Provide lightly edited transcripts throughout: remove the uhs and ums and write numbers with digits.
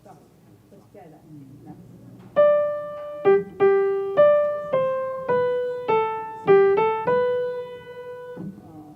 煞，閣一擺來，來。哦。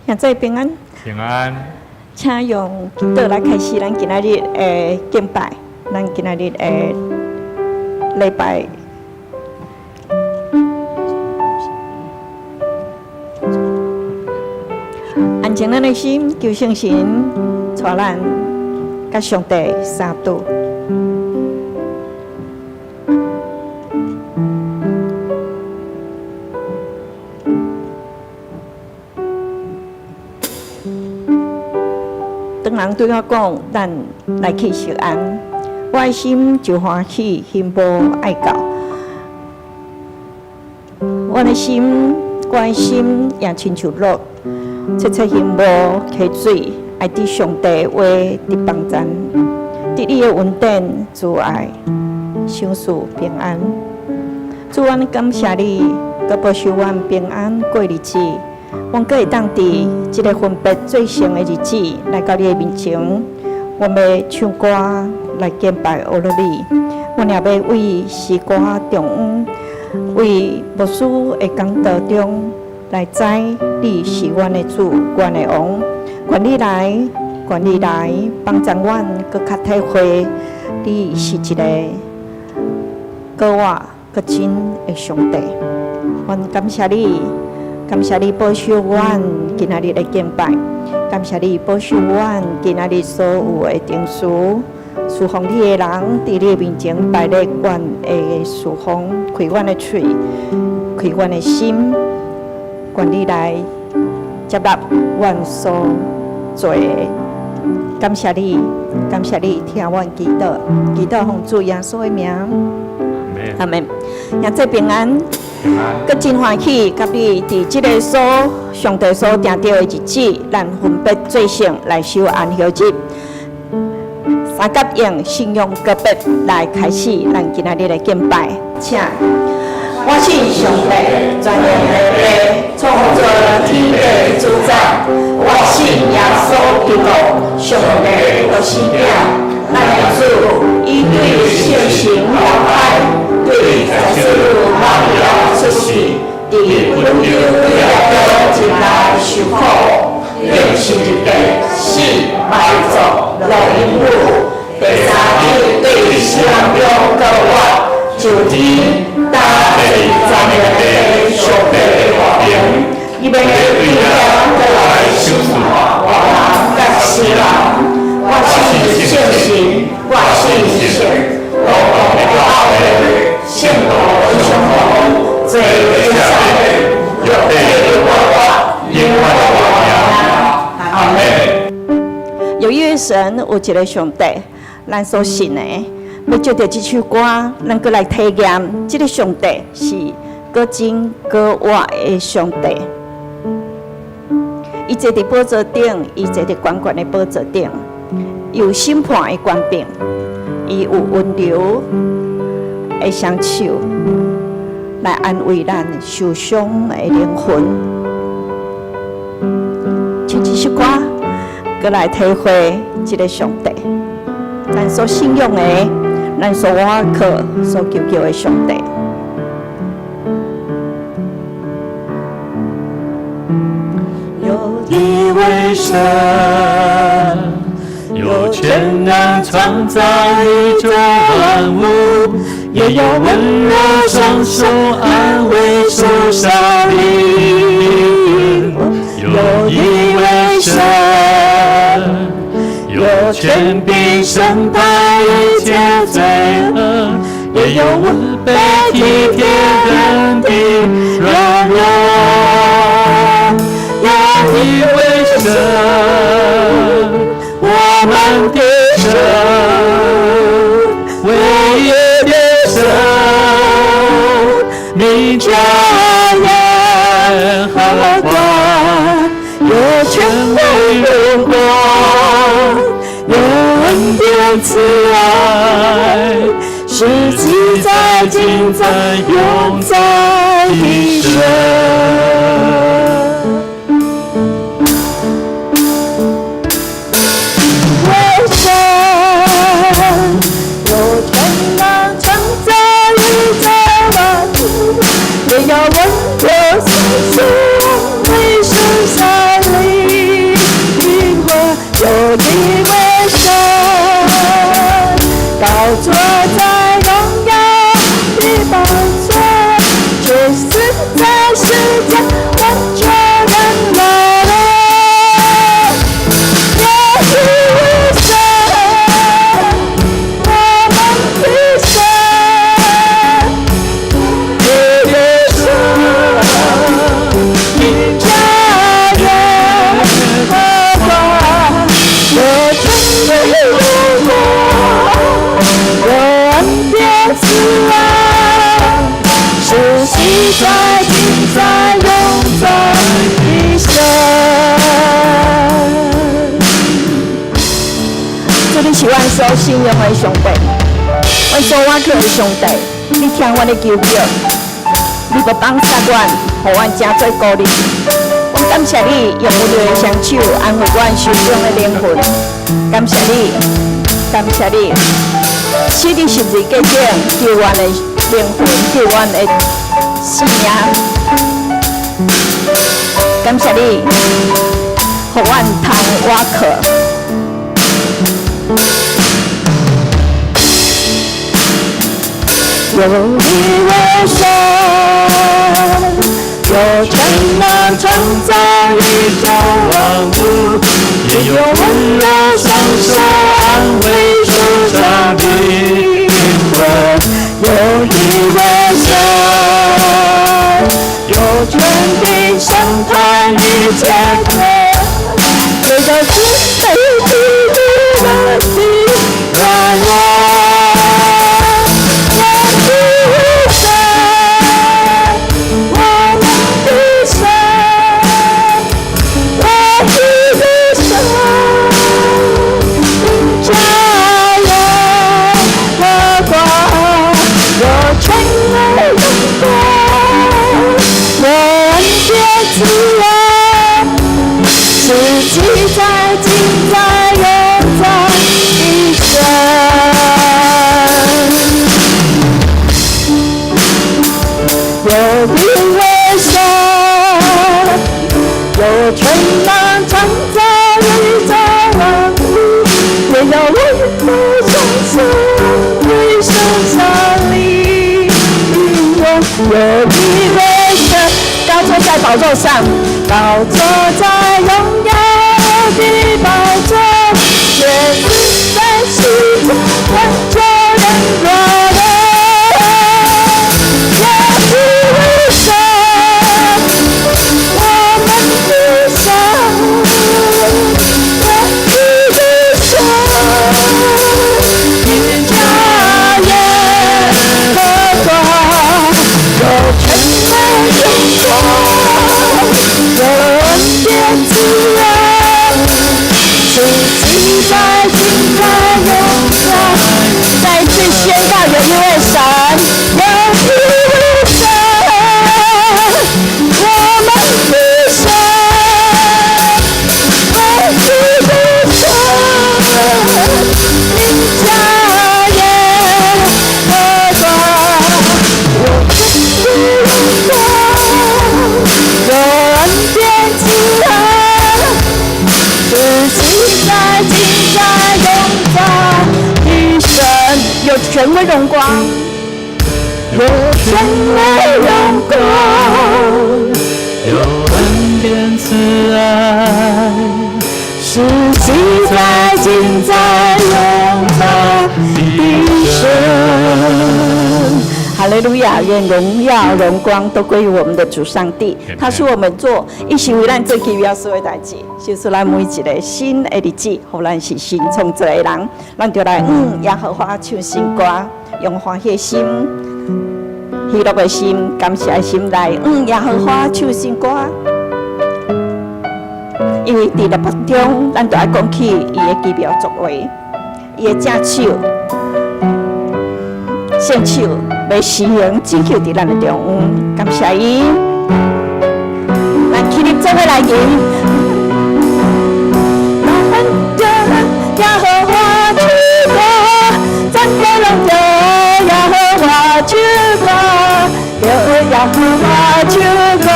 兄弟平安，平安。請用祈禱來開始咱今仔日的敬拜，咱今仔日的禮拜。安靜咱的心，求聖神帶咱佮上帝相拄。當人對我講，咱來去錫安，我的心就歡喜，心無愛到。我的心，我的心也親像鹿，切切欣慕溪水，愛佇上帝話佇幫贊，佇你的恩典慈愛，賞賜平安。主，阮感謝你，閣保守阮平安過日子。阮閣會當佇這个分別做聖的日子來到你的面前，阮欲唱歌來敬拜阿羅你。阮也欲為詩歌中央，為牧師的講道中來知你是阮的主，阮的王。願你來，願你來幫助阮，閣較體會你是一个閣活閣真的上帝。阮感謝你。感謝你保守阮今仔日的敬拜，感謝你保守阮今仔日所有的程序，侍奉你的人佇你的面前擺列阮的侍奉，開阮的喙，開阮的心，願你來接納阮所做的。感謝你，感謝你聽阮祈禱，祈禱奉主耶穌的名，阿門。兄弟平安。閣真歡喜，佮你佇這个所上帝所定著的日子，咱分別做聖來守安息日。三甲用信仰告別來開始咱今仔日的敬拜，請。我信上帝，全能的父，創造天地的主宰。我信耶穌基督，上帝的獨生子，咱的主，伊對聖神懷胎，對十四瑪利亞出世，佇本丟彼拉多之下受苦，釘十字架，死埋葬，落陰府，第三日對死人中復活，上天，搭佇全能的上帝的右爿，伊欲對遐閣來審判活人佮死人。我信聖神，我信聖公共的教會，聖徒的相通，罪的赦免，肉體的復活，永遠的活命。阿門。有一位神，有一个上帝，咱所信的，欲藉著這首歌，咱閣來體驗，這个上帝是閣真閣活的上帝。伊坐佇寶座頂，伊坐佇懸懸的寶座頂，伊有審判的權柄，伊有溫柔的雙手來安慰咱受傷的靈魂。唱這首歌，閣來體會這个上帝，咱所信仰的，咱所倚靠、所求救的上帝。有一位神，有權能創造宇宙萬物，也有溫柔雙手安慰受傷靈魂。有一位神，有權柄審判一切罪惡，也有慈悲體貼人的軟弱。有一位神，我們的神，唯一的神，名叫耶和華，有權威榮光，有恩典慈愛，是昔在今在永在的神。為神有權能創造宇宙萬物，也有溫柔雙手安慰受傷靈榮光，有恩典慈愛，是昔在、今在、永在的神。主，你是阮所信仰的上帝，阮所倚靠的上帝，你聽阮的求叫，你無放殺阮，予阮成做孤兒。阮感謝你用溫柔的雙手安撫阮受傷的靈魂，感謝你，感謝你，死佇十字架頂救阮的靈魂，救阮的性命。感謝你，予阮通倚靠。有一位神，有權能創造宇宙萬物，也有溫柔雙手安慰受傷的靈魂。有一位神，有權柄審判一切罪，也有慈悲體恤人的軟弱。我的神，我們的神，我的神，名叫耶和華，有權威榮光，有恩典慈愛，是昔在、今在、永在的神。有一位神，有權能創造宇宙萬物，也有溫柔雙手安慰受傷靈魂。有一位神，高坐在寶座上，高坐在榮耀的寶座，耶穌在世間挽救人軟弱。有一位神，我們的神，我的神，名叫耶和華，有權威榮光，有恩典慈愛，是昔在、今在、永在。再一次宣告，有一位神，有一位神，我們的神，我的神，名叫耶和華，有權威榮光，有恩典慈愛，是昔在、今在、永在的神，有權威榮光，有權威榮光，有恩典慈愛，是昔在、今在、永在的神。哈利路亞，願榮耀榮光都歸於我們的主上帝。他是我們做，伊是為咱做奇妙所的代誌，就是咱每一個新的日子，予咱是新創造的人，咱就來向耶和華唱新歌，用歡喜的心、喜樂的心、感謝的心來向耶和華唱新歌。因為佇律法中，咱就愛講起伊的奇妙作為，伊的正手、聖手欲施行拯救佇咱的中間，感謝伊。咱起立做伙來吟。耶和華唱歌，讚美攏著耶和華唱歌，著耶和華唱歌，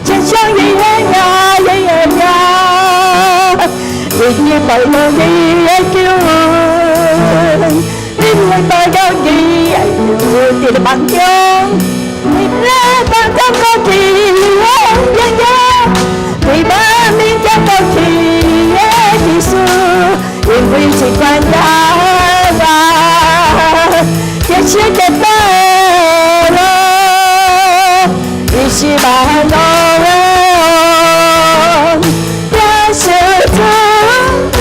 稱頌伊的名，伊的名，日日白日伊的救恩，日日白日伊的救恩，佇咧夢中，佇咧夢中講起耶耶，佇夢裡講起的意思，因為這款耶和華，天使的道路，伊是萬王的王，也是主宰。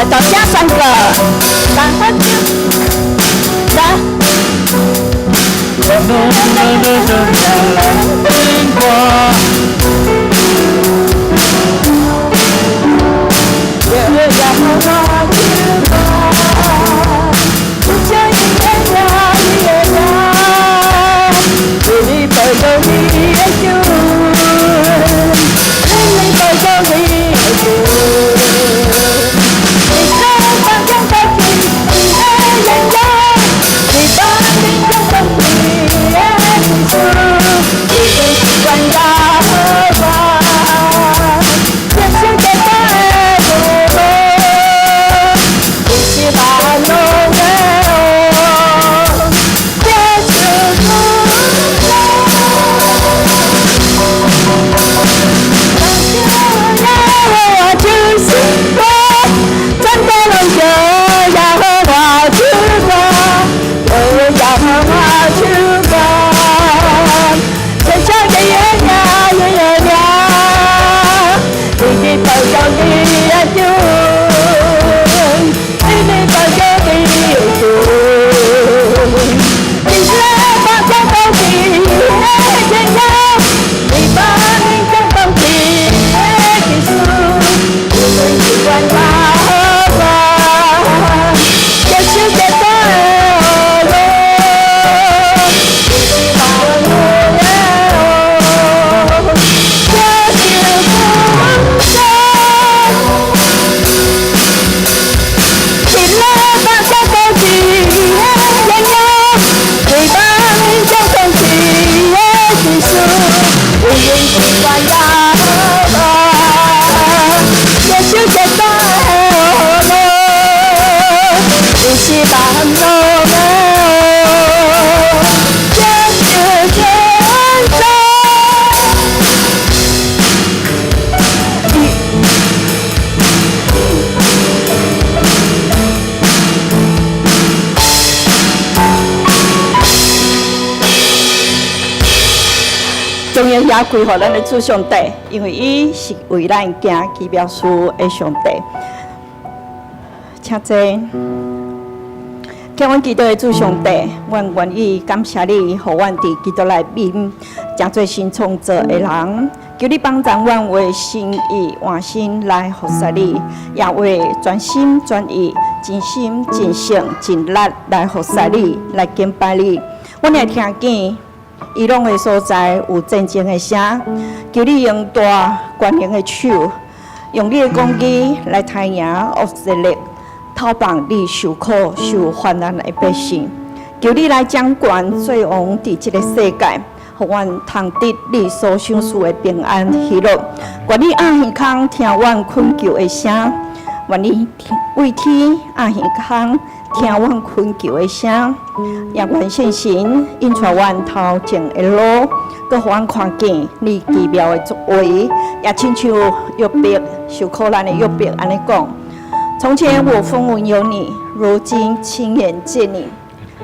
來大家三個，三個，來。噔噔噔噔噔，掛。也歸予咱的主上帝，因為伊是為咱行奇妙事的上帝。請坐。請阮基督的主上帝，阮願意感謝你，予阮佇基督內面，成做新創造的人。求你幫助阮為心意換心來服侍你，也為全心全意、盡心盡性盡力來服侍你，來敬拜你。阮會聽見伊朗的所在有戰爭的聲，求你用大權能的手，用你的公義來抬贏惡勢力，討放你受苦受患難的百姓。求你來掌權做王佇這個世界，予阮通得你所賞賜的平安喜樂。願你暗耳空聽阮懇求的聲，願你為天暗耳空聽阮懇求的聲，也願聖神引帶阮頭前的路，閣予阮看見你奇妙的作為，也親像約伯受苦難的約伯按呢講：從前我風聞有你，如今親眼見你。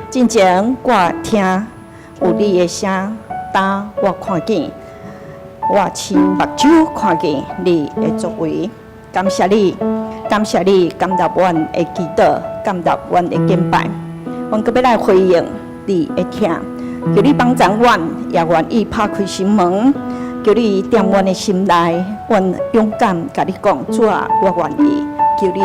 進前我聽有你的聲，今我看見，我親目睭看見你的作為。感謝你，感謝你，感答阮的祈禱，感答阮的敬拜。阮閣欲來回應你的疼，求你幫助阮，也願意拍開心門，求你踮阮的心內，阮勇敢共你講，主啊，我願意，求你